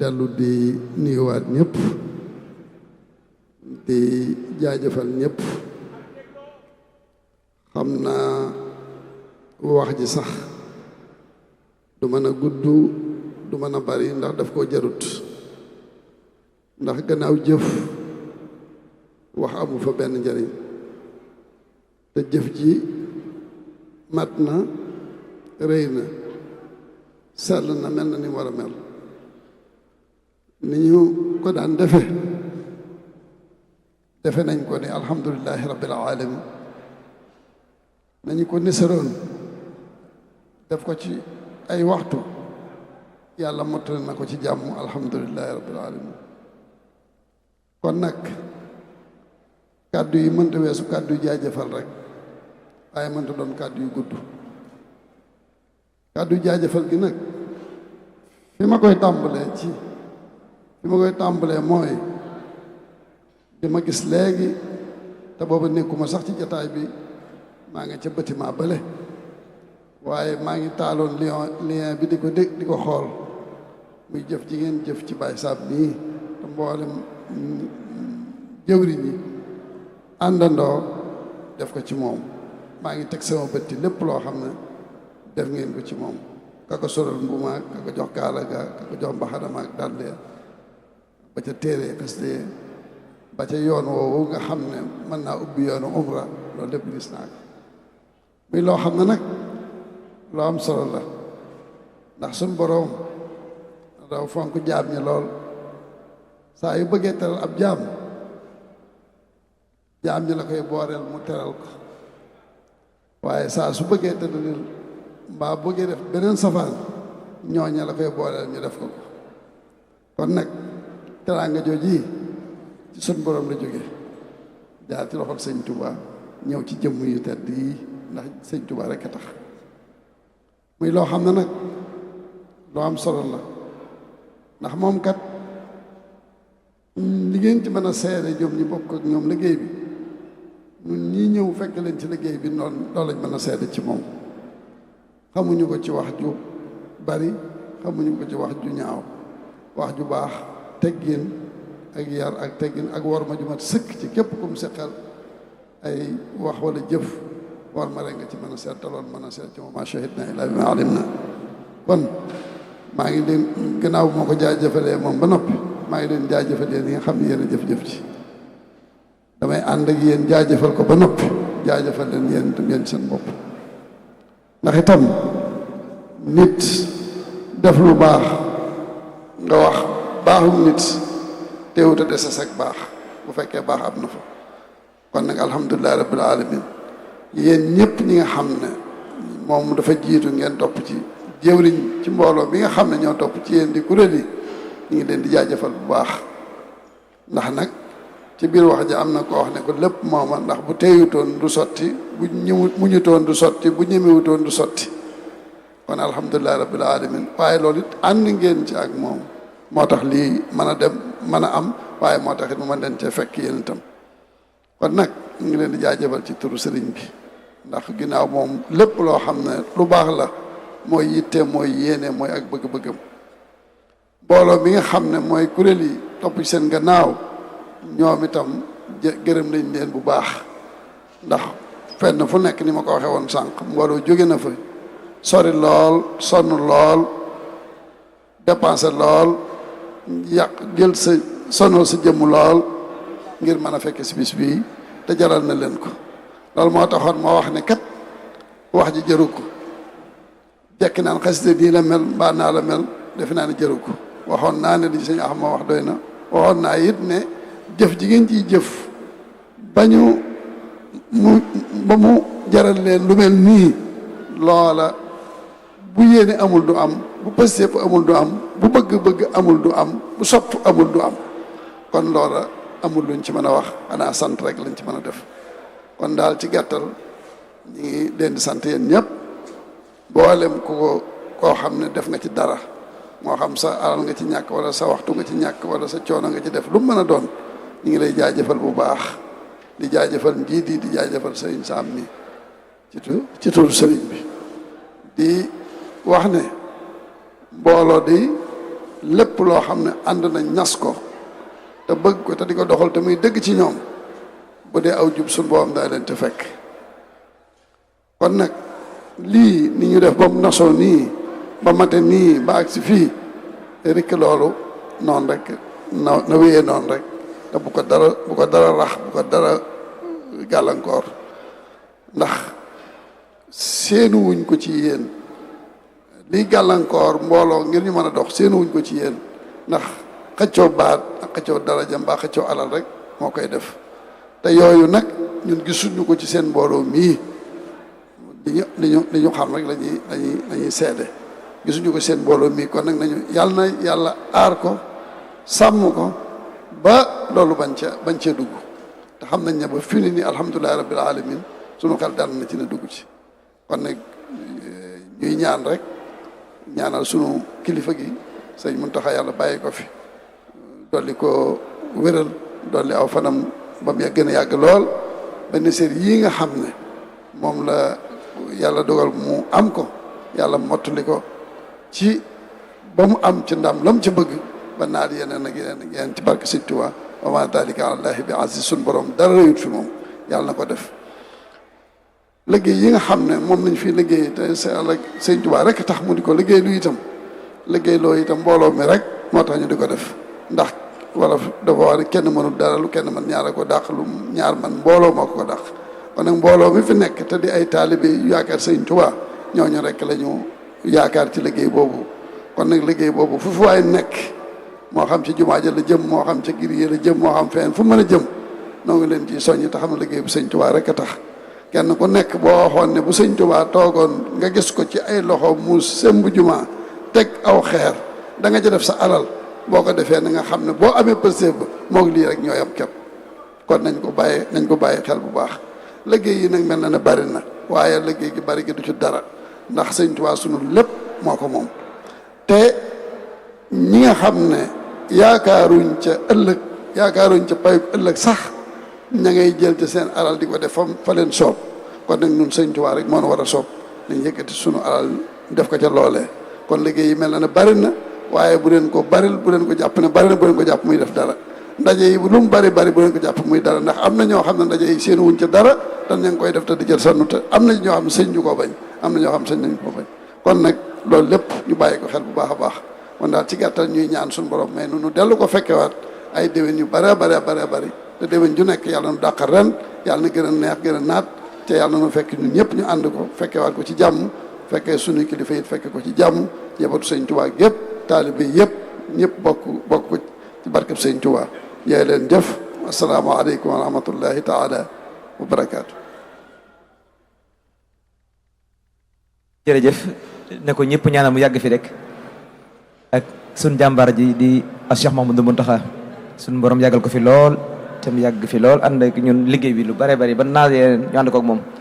dellu di nuyuwaat ñëpp di jaajëfal ñëpp. xam naa wax ji sax du mën a gudd du mën a bari ndax daf koo jarut, ndax gannaaw jëf wax amu fa benn njariñ, te jëf ji mat na, rëy na, sell na, mel na ni mu war a mel. ni ñu ko daan defe nañ ko ni alhamdulillahi rabbil alamin. nañu ko nisaroon def ko ci ay waxtu, yàlla mottali na ko ci jàmm, alhamdulillahi rabbil alamin. kon nag kàddu yi mënta weesu kàddu yi jaajëfal rek, waaye mënta doon kàddu yu gudd. kàddu yi jaajëfal gi nag fi ma koy tàmbalee mooy di ma gis léegi, te booba nekkuma sax ci jataay bi, maa ngi ca bâtiment bële, waaye maa ngi taaloon lien bi di ko xool, muy jëf ji ngeen jëf ci Baye Samb nii, te mboolem jëwriñ yi àndandoo def ko ci moom. maa ngi teg sama bët ci lépp loo xam ne def ngeen ko ci moom, ka ko solal mbuumaak, ka ko jox kaala ga, ka ko jox mbaxanamaak dàll ya, ba ca téere xasde, ba ca yoon woowu nga xam ne mën naa ubbi yoonu umra, loolu lépp gis naa ko. muy loo xam ne nag loo am solo la, ndax suñ boroom daw fonk jaam ñi lool. saa yu bëggee teral ab jaam ñi la koy booreel mu teral ko, waaye saa su bëggee tëddalil mbaa bëggee def beneen safaan, ñooña la koy booreel ñu def ko. kon nag teraanga jooji ci suñ boroom la jóge, jaar ci loxol sëñ Touba ñëw ci jëmm yu tedd yi, ndax sëñ Touba rek a tax. muy loo xam ne nag loo am solo la, ndax moom kat li ngeen ci mën a seere ñoom ñi bokk ak ñoom liggéey bi, ñun ñii ñëw fekk leen ci liggéey bi noonu loolu lañ mën a seede ci moom. xamuñu ko ci wax ju bari, xamuñu ko ci wax ju ñaaw, wax ju baax, teggin ak yar ak teggin ak war ma ju mat sëkk ci képp kum seqal ay wax wala jëf, war ma rek nga ci mën a seet, te loolu mën a seet ci moom. ma shahidna illa bima alimna. kon maa ngi leen, gannaaw bu ma ko jaajëfalee moom ba noppi, maa ngi leen jaajëfalee ni nga xam ne yéen a jëf-jëf ci. damay ànd ak yéen jaajëfal ko ba noppi jaajëfal leen yéen itam yéen seen bopp. ndax itam nit def lu baax nga wax baaxul nit teewut a des a sag baax, bu fekkee baax am na fa. kon nag alhamdulillahi rabbil alamin. yéen ñëpp ñi nga xam ne moom dafa jiitu ngeen topp ci jëwriñ ci mbooloo bi nga xam ne ñoo topp ci yéen di kuréel yi, ñu ngi leen di jaajëfal bu baax. ndax nag ci biir wax ji am na ko wax ne ko lépp mooma, ndax bu teeyutoon du sotti, bu muñutoon du sotti, bu ñemewutoon du sotti. kon alhamdulillahi rabbil alamin. waaye loolu it ànd ngeen ci ak moom, moo tax lii mën a dem mën a am, waaye moo tax it mu mën leen cee fekk yéen itam. kon nag ñu ngi leen di jaajëfal ci turu sëriñ bi, ndax ginnaaw moom lépp loo xam ne lu baax la mooy yitte, mooy yéene, mooy ak bëgg-bëggam. mbooloo mi nga xam ne mooy kuréel yi topp ci seen gannaaw, ñoom itam gërëm nañ leen bu baax. ndax fenn fu nekk ni ma ko waxee woon sànq, mbooloo jóge na fa sori lool, sonn lool, dépensé lool, yàq jël sa sonal sa jëmm lool ngir mën a fekke si bis bii, te jaral na leen ko. loolu moo taxoon ma wax ne kat wax ji jëru ko. jekki naan xasida nii la mel mbaa naa la mel, defe naa ne jëru ko. waxoon naa ne li sëñ Axma wax doy na. waxoon naa it ne jëf ji ngeen ciy jëf ba mu jaral leen lu mel nii, loola bu yéene amul du am, bu pësteef amul du am, bu bëgg-bëgg amul du am, bu sopp amul du am. kon loola amul luñ ci mën a wax, xanaa sant rek lañ ci mën a def. kon daal ci gàttal ñi ngi leen di sant yéen ñëpp, boolem koo xam ne def nga ci dara, moo xam sa alal nga ci ñàkk wala sa waxtu nga ci ñàkk wala sa coono nga ci def, lu mu mën a doon ñu ngi lay jaajëfal bu baax. di jaajëfal njiit yi, di jaajëfal sëriñ Sam mi ci turu sëriñ bi. di wax ne mbooloo di lépp loo xam ne ànd nañ ñas ko te bëgg ko te di ko doxal te muy dëgg ci ñoom bu dee aw jub suñ boobam daa leen te fekk. kon nag lii ni ñu def ba mu nasoo nii ba mate nii ba agsi fii rikk loolu noonu rek na wéyee noonu rek te bu ko dara rax bu ko dara gàllankoor, ndax seenu wuñ ko ci yéen liy gàllankoor mbooloo ngir ñu mën a dox seenu wuñ ko ci yéen, ndax xëccoo baat ak xëccoo daraja mbaa xëccoo alal rek moo koy def. te yooyu nag ñun gisuñu ko ci seen mbooloo mii li ñu xam rek lañuy seede, gisuñu ko seen mbooloo mii. kon nag nañu yàlla aar ko sàmm ko ba loolu bañ cee dugg, te xam nañ ne ba fii ni nii alhamdulilahi rabbil alamin sunu xel dal na ci ne dugg ci. kon nag ñuy ñaan rek ñaanal sunu kilifa gi sëñ Muntaxa yàlla bàyyi ko fi, dolli ko wéral, dolli aw fanam ba mu gën a yàgg lool. benn séer yii nga xam ne moom la yàlla dogal mu am ko, yàlla mottali ko ci ba mu am ci ndam lam ci bëgg ba naat yeneen ak yeneen ci barke Sëñ Tuubaa. wa maa daalika alallaahi bi aziiz, suñ borom dara rëyut fi moom, yàlla na ko def. liggéey yi nga xam ne moom lañ fi liggéey te Sëñ Tuubaa rek tax mu di ko liggéey lu itam liggéey loo itam mbooloo mi rek moo tax ñu di ko def, ndax wala dafa wax ne kenn mënul dara lu kenn mën ñaar a ko dàq, lu ñaar man mbooloo moo ko dàq. kon nag mbooloo mi fi nekk te di ay taalibe yu yaakaar Sëñ Tuubaa ñooñu rek la ñu yaakaar ci liggéey boobu. kon nag liggéey boobu fu waay nekk, moo xam ci jumaa ja la jëm, moo xam ci gir yi la jëm, moo xam fenn fu mën a jëm, noo ngi leen ci soññ te xam ne liggéey bu Sëñ Tuubaa rek a tax. kenn ku nekk boo waxoon ne bu Sëñ Tuubaa toogoon nga gis ko ci ay loxo mu sëmb jumaa teg aw xeer da nga ca def sa alal, boo ko defee na nga xam ne boo amee pëstéef ba moog lii rek ñooy am képp. kon nañ ko bàyyi xel bu baax. liggéey yi nag mel na ne bari na, waaye liggéey gi bari gi du ci dara, ndax Sëñ Tuubaa sunu lépp moo ko moom. te ñi nga xam ne yaakaaruñ ca payub ëllëg sax ña ngay jël ci seen alal di ko def fa leen soob. kon nag ñun Sëñ Tuubaa rek moo nu war a soob, nañ yëkkati sunu alal def ko ca loolee. kon liggéey yi mel na ne bari na, waaye bu leen ko baril, bu leen ko jàpp ne bari na, bu leen ko jàpp muy def dara. ndaje yi lu mu bari bu leen ko jàpp muy dara, ndax am na ñoo xam ne ndaje yi seen wuñ ca dara te ña ngi koy def te di jël sonn te am na ñoo xam ne sëñ ñu ko bañ, am na ñoo xam ne sëñ nañ ko bañ. kon nag loolu lépp ñu bàyyi ko xel bu baax a baax. kon daal ci gàttal ñuy ñaan suñu borom mais nu dellu ko fekkewaat ay déwén yu bare bari te déwén ju nekk yàlla nu dàqal ren, yàlla na gën a neex gën a naat, te yàlla na nu fekk ñun ñëpp ñu ànd ko fekkewaat ko ci jàmm, fekkee suñu kilifa it fekke ko ci jàmm, yebatu Sëñ Tuubaa yëpp, taalibe yëpp ñëpp bokk ko ci barkeb Sëñ Tuubaa. yee leen jëf. assalaamu aleykum wa rahmatullahi taala wa barakaatu. jërëjëf ne ko ñëpp ñaanal mu yàgg fi rek ak sun jàmbaar ji di Cheikh Mouhamadou Mountakha, sun borom yàggal ko fi lool te mu yàgg fi lool ànd ak ñun liggéey bi lu bare bari ba naajee ñu ànd koog moom.